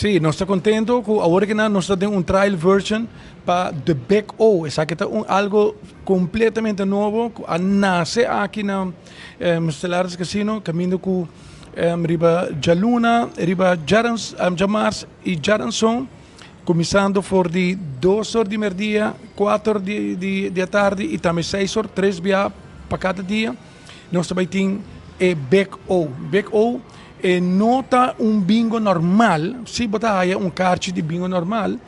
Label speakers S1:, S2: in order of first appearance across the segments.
S1: Sí, nos ta contento cu awor cu nos ta den un trial version pa The Big O. Esaki ta un algo completamente nobo cu a nace aki na Stellaris Casino, caminda cu riba djaluna, riba djamars y djaranson, cuminsando for di 2 or di merdia, 4 or di atardi y tambe 6 or, tres bia pa cada dia. Nos tambe tin e Big O. Big O no ta un bingo normal, si bo ta haya un carchi di bingo normal,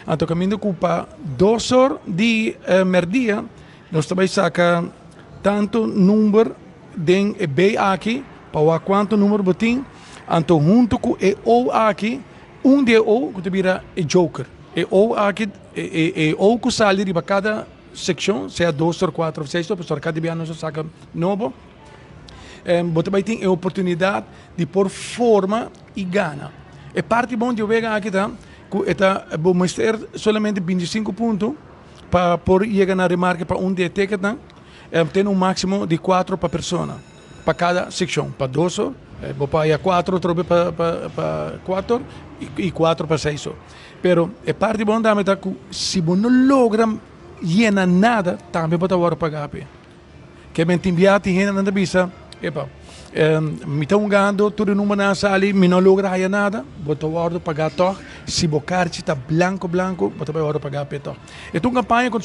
S1: anto caminda cu pa 2 or di merdia, nos tambe saca tanto number den e B aki, pa wak cuanto number bo tin, anto hunto cu e O aki, un di e O cu ta bira e joker. E O aki, e O cu sali riba cada seccion, sea 2 or 4 of 6 or, pasobra cada bia nos saca nobo. Bo tambe tin e oportunidad di por forma y gana. E parti bon di wega aki ta, cu e ta bo mester solamente 25 punto pa por yega na remarke pa un di e ticketnan. Tin un maximo di 4 pa persona, pa cada seccion, pa 2 or, bo por haya 4 trobe pa 4 y 4 pa 6 or. Pero e parti bon tambe ta cu si bo no logra yena nada, tambe bo ta wordo paga p'e. Ke men tin bia tin hendenan ta bisa, "Epa, mi ta hungando, tur e numbernan a sali, mi no logra haya nada." Bo ta wordo paga toch. Si bo carchi ta blanco blanco, bo ta bay wordo paga p'e toch. E ta un campaña cu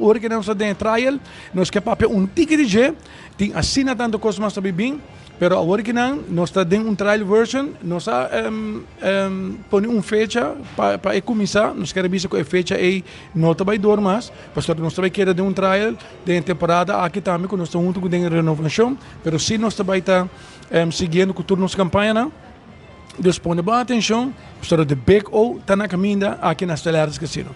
S1: ora cu nos ta den trial, nos ke papia un tiki di dje, tin asina tanto cos mas ta bin, pero awor cu nan nos ta den un trial version, nos a pone un fecha pa e cuminsa. Nos kier bisa cu e fecha ey no ta bay door mas, pasobra nos ta bay keda den un trial den temporada aki tambe cu nos ta hunto cu den renovacion, pero si nos ta bay ta siguiendo cu tur nos campañanan. Dus pone bon atencion, pasobra The Big O ta na caminda aki na Stellaris Casino.